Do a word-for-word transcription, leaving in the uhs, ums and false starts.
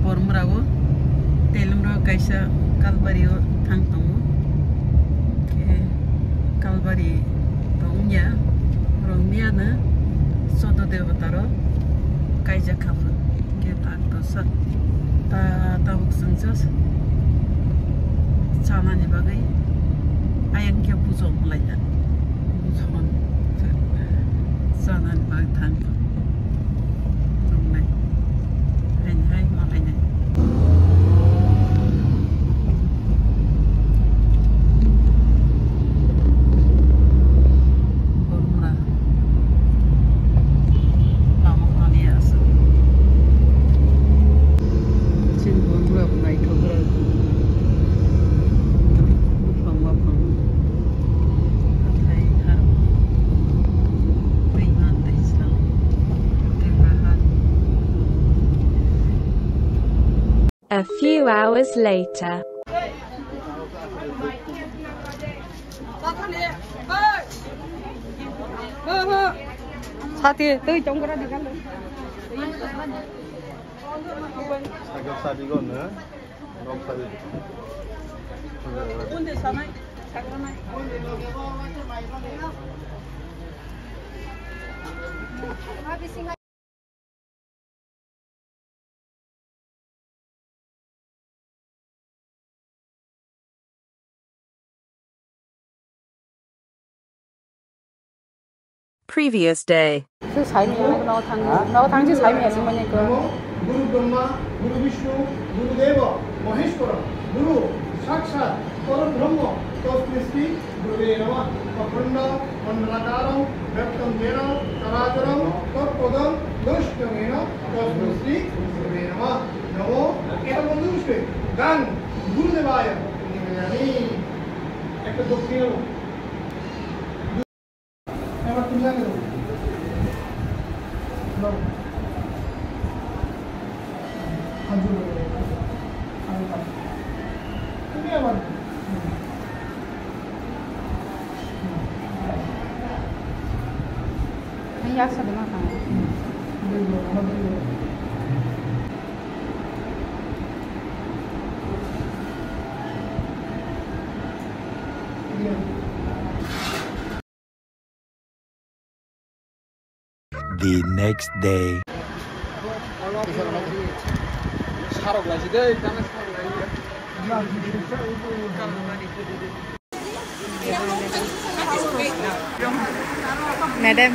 Bormura o Telimro kaisa Kalbari o thang tongo. Khe Kalbari tongya, rongmiyano Soto Debata ro kaijak kha pho. Khe tak dosa ta tabuk chwng just chanani bagwi ayang khe bujok malaijak. Bujok chanani bagwi thang. Nungnai. Haini hai malainai. Bormura. Lama hwnani aswk. Chini Bormura bo naithokrok. Buphang baphang. Hathai aro. Twi man twi sal. Twi bahar. A few hours later. Sati, twi chongkora di kan. Sakhe sadi go na. Rok sadi. Previous day. Su sai manya ko no thang, no thang si sai manya si manya ko. Guru Brahma, Guru Vishnu, Guru Deva, Maheshwara, Guru Sakshat, Param Brahma, Tasmai Shri Gurave Namah. Akhanda Mandalakaram Vyaptam Yena Characharam Tatpadam Dashnena Tasmai Shri Gurave Namah. Namo Ekam Manjushri Gang Guru Devaya Nivedayami. একটা দক্ষিণ এবার তুমি জানো। দাও। হাত জোড় করে দাও। আমি পারি। তুমি আবার। এই একসাথে না খাও। হুম। দেখবো, আমার দেখবো। The next day. Madam.